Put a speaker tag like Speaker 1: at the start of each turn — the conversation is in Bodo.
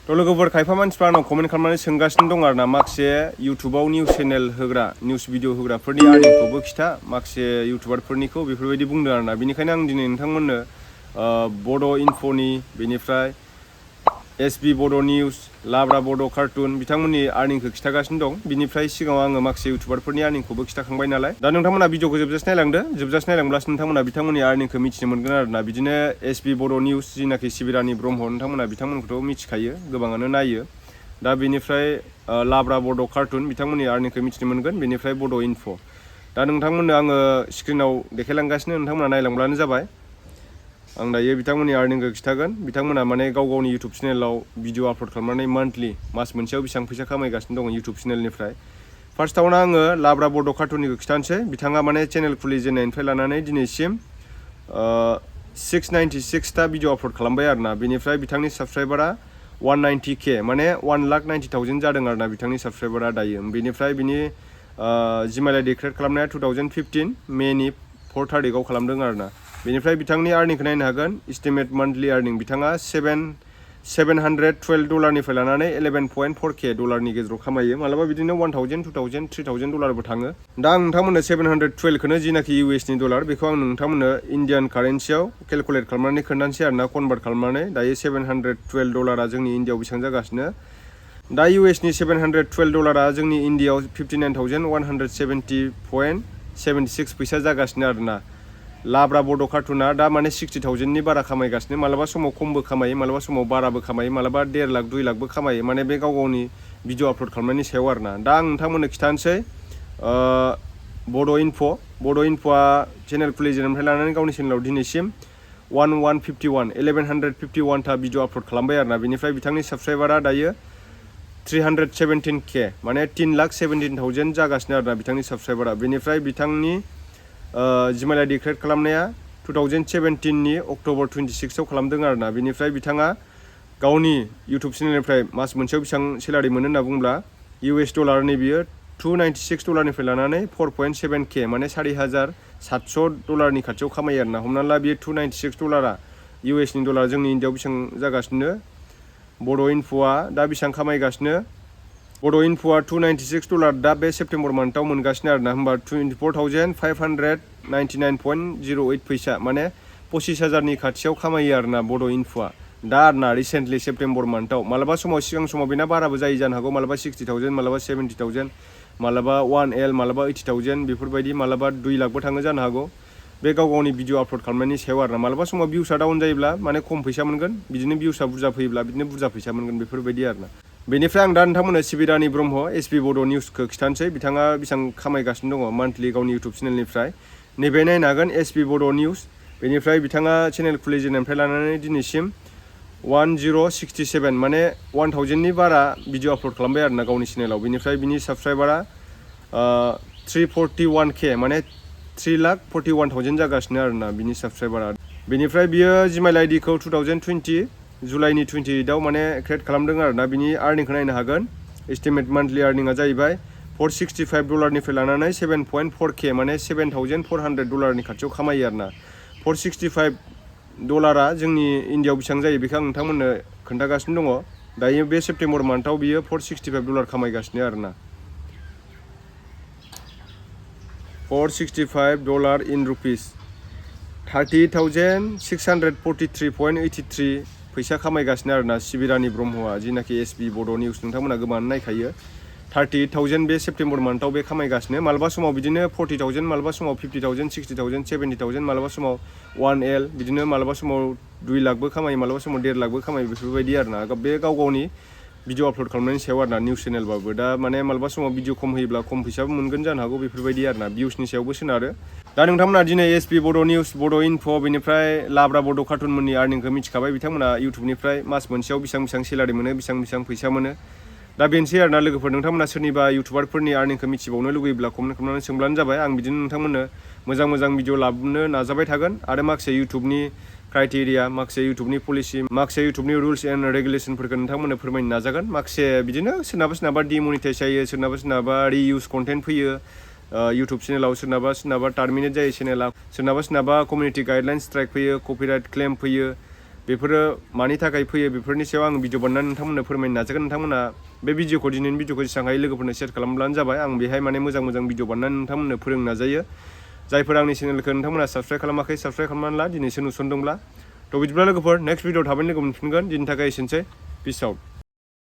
Speaker 1: थ' लोगोफोर खायफा मानसिफ्रा आंनाव कमेन्ट खालामनानै सोंगासिनो दं आरो ना माखासे इउटुबाव निउस चेनेल होग्रा निउस भिडिअ होग्राफोरनि आर्निंखौबो खिथा माखासे इउटुबारफोरनिखौ बेफोरबायदि बुंदों आरो ना बेनिखायनो आं दिनै नोंथांमोननो बड' इनफ'नि बेनिफ्राय एसबि बड' निउस लाब्रा बड' कार्टुन बिथांमोननि आर्निंखौ खिथागासिनो दं बिनिफ्राय सिगाङाव आङो माखासे इउटुबारफोरनि आर्निंखौबो खिथाखांबाय नालाय दा नोंथांमोना भिडिअखौ जोबजासे नायलांदो जोबजासे नायलांब्लासो नोंथांमोना बिथांमोननि आर्निंखौ मिथिनो मोनगोन आरो ना बिदिनो एसबि बड' निउस जिनाखि सिबिरानि ब्रह्म नोंथांमोना बिथांमोनखौथ' मिथिखायो गोबाङानो नायो दा बेनिफ्राय लाब्रा बड' कार्टुन बिथांमोननि आर्निंखौ मिथिनो मोनगोन बेनिफ्राय बड' इनफ' दा नोंथांमोननो आङो स्क्रिनाव देखायलांगासिनो नोंथांमोना नायलांब्लानो जाबाय आं दायो बिथांमोननि आर्निंखौ खिथागोन बिथांमोना माने गाव गावनि इउटुब चेनेलाव भिडिअ आपल'ड खालामनानै मान्थलि मास मोनसेयाव बेसेबां फैसा खामायगासिनो दङ इउटुब चेनेलनिफ्राय फार्स्टआवनो आङो लाब्रा बड' कार्टुननिखौ खिथानोसै बिथाङा माने चेनेल खुलिजेननायनिफ्राय लानानै दिनैसिम 696टा भिडिअ आपल'ड खालामबाय आरो ना बेनिफ्राय बिथांनि साबस्क्राइबारा 190K माने 1,90,000 जादों आरो ना बिथांनि साबस्क्राइबारा दायो बेनिफ्राय बिनि जिमेल आइडि क्रिएट खालामनाया 2015 मेनि 4 थारिखआव खालामदों आरो ना बेनिफ्राय बिथांनि आर्निंखौ नायनो हागोन इस्टिमेट मान्थलि आर्निं बिथाङा $712निफ्राय लानानै $11.4K गेजेराव खामायो मालाबा बिदिनो $1,000 $2,000 $3,000बो थाङो दा आं नोंथांमोननो 712खौनो जिनाखि इउएसनि डलार बेखौ आं नोंथांमोननो इण्डियान कारेन्सियाव केलकुलेट खालामनानै खोन्थानोसै आरो ना कनभार्ट खालामनानै दायो $712 जोंनि इण्डियाव बेसेबां जागासिनो दा इउएसनि $712 जोंनि इण्डियाव 59,170.76 फैसा जागासिनो आरो ना लाब्रा बड' कार्टुना दा माने 60,000नि बारा खामायगासिनो मालाबा समाव खमबो खामायो मालाबा समाव बाराबो खामायो मालाबा 1.5 लाख 2 लाखबो खामायो माने बे गाव गावनि भिडिअ आपल'ड खालामनायनि सायाव आरो ना दा आं नोंथांमोननो खिथानोसै बड' इनफ'आ चेनेल खुलिजेननायनिफ्राय लानानै गावनि चेनेलाव दिनैसिम 1151टा भिडिअ आपल'ड खालामबाय आरो ना बेनिफ्राय बिथांनि साबस्क्राइबारा दायो 317K माने 3,17,000 जागासिनो आरो ना बिथांनि साबस्क्राइबारा बेनिफ्राय बिथांनि जिमेल आइडि क्रिएट खालामनाया 2017नि अक्ट'बर 26आव खालामदों आरो ना बेनिफ्राय बिथाङा गावनि इउटुब चेनेलनिफ्राय मास मोनसेयाव बेसेबां सेलारि मोनो होनना बुङोब्ला US डलारनि बियो $296निफ्राय लानानै 4.7K माने $4,700 खाथियाव खामायो आरो ना हमना ला बियो $296 USनि डलार जोंनि इण्डियाव बेसेबां जागासिनो बड' इनफ'आ दा बेसेबां खामायगासिनो बड' इनफ'आ $296 दा बे सेप्तेम्बर मान्थआव मोनगासिनो आरो ना होमबा 24,599.08 फैसा माने 25,000नि खाथियाव खामायो आरो ना बड' इनफ'आ दा आरो ना रिसेन्टलि सेप्तेम्बर मान्थआव मालाबा समाव सिगां समाव बेना बाराबो जानो हागौ मालाबा 60,000 मालाबा 70,000 मालाबा 1L मालाबा 80,000 बेफोरबायदि मालाबा 2 लाखबो थाङो जानो हागौ बे गाव गावनि भिडिअ आपल'ड खालामनायनि सायाव आरो ना मालाबा समाव भिउसआ डाउन जायोब्ला माने खम फैसा मोनगोन बिदिनो भिउसआ बुरजा फैयोब्ला बिदिनो बुरजा फैसा मोनगोन बेफोरबायदि आरो ना बेनिफ्राय आं दा नोंथांमोननो सिबिरानि ब्रह्म एसबि बड' निउसखौ खिथानोसै बिथाङा बेसेबां खामायगासिनो दङ मान्थलि गावनि इउटुब चेनेलनिफ्राय नैबे नायनो हागोन एसबि बड' निउस बेनिफ्राय बिथाङा चेनेल खुलिजेननायनिफ्राय लानानै दिनैसिम 1067 माने 1,000नि बारा भिडिअ आपल'ड खालामबाय आरो ना गावनि चेनेलाव बेनिफ्राय बिनि साबस्क्राइबारा 341K माने 3,41,000 जागासिनो आरो ना बिनि साबस्क्राइबारा बेनिफ्राय बियो जिमेल आइडिखौ 2020 जुलाइनि 28आव माने क्रिएट खालामदों आरो ना बिनि आर्निंखौ नायनो हागोन एस्टिमेट मान्थलि आर्निंआ जाहैबाय $465निफ्राय लानानै 7.4K माने $7,400 खाथियाव खामायो आरो ना $465 जोंनि इण्डियाव बेसेबां जायो बेखौ आं नोंथांमोननो खोन्थागासिनो दङ दायो बे सेप्तेम्बर मान्थआव बियो $465 खामायगासिनो आरो ना $465 इन रुपिस 30,643.83 फैसा खामायगासिनो आरो ना सिबिरानि ब्रह्मआ जिनाखि एसबि बड' निउस नोंथांमोना गोबाङानो नायखायो 38,000 बे सेप्तेम्बर मान्थआव बे खामायगासिनो मालाबा समाव बिदिनो 40,000 मालाबा समाव 50,000 60,000 70,000 मालाबा समाव 1L बिदिनो मालाबा समाव 2 लाखबो खामायो मालाबा समाव 1.5 लाखबो खामायो बेफोरबायदि आरो ना बे गाव गावनि भिडिअ आपल'ड खालामनायनि सायाव आरो ना निउस चेनेलबाबो दा माने मालाबा समाव भिडिअ खम होयोब्ला खम फैसाबो मोनगोन जानो हागौ बेफोरबायदि आरो ना भिउसनि सायावबो सोनारो दा नोंथांमोना दिनै एसबि बड' निउस बड' इनफ' बेनिफ्राय लाब्रा बड' कार्टुनमोननि आर्निंखौ मिथिखाबाय बिथांमोना इउटुबनिफ्राय मास मोनसेयाव बेसेबां सेलारि मोनो बेसेबां फैसा मोनो दा बेनोसै आरो ना लोगोफोर नोंथांमोना सोरनिबा इउटुबारफोरनि आर्निंखौ मिथिबावनो लुगैब्ला कमेन्ट खालामनानै सोंब्लानो जाबाय आं बिदिनो नोंथांमोननो मोजां भिडिअ लाबोनो नाजाबाय थागोन आरो माखासे इउटुबनि क्राइटेरिया माखासे इउटुबनि पलिसि माखासे इउटुबनि रुल्स एन्ड रेगुलेसनफोरखौ नोंथांमोननो फोरमायनो नाजागोन माखासे बिदिनो सोरनाबा डिमनिटाइज जायो सोरनाबा रिइउस कन्टेन्ट फैयो इउटुब चेनेलाव सोरनाबा टार्मिनेट जायो चेनेला सोरनाबा कमिउनिटि गाइडलाइन स्ट्राइक फैयो कपिराइट क्लेम फैयो बेफोरो मानि थाखाय फैयो बेफोरनि सायाव आं भिडिअ बानायनानै नोंथांमोननो फोरमायनो नाजागोन। नोंथांमोना बे भिडिअखौ दिनैनि भिडिअखौ जेसेबां हायो लोगोफोरनो शेयार खालामब्लानो जाबाय। आं बेहाय माने मोजां भिडिअ बानायनानै नोंथांमोननो फोरोंनो नाजायो। जायफोर आंनि चेनेलखौ नोंथांमोना साबस्क्राइब खालामाखै साबस्क्राइब खालामनानै ला दिनैसो नुसनदोंब्ला। थ' बिदिब्ला लोगोफोर नेक्स्ट भिडिअ थाबैनो लोगो मोनफिनगोन। दिनैनि थाखाय एसेनोसै। पिस आउट।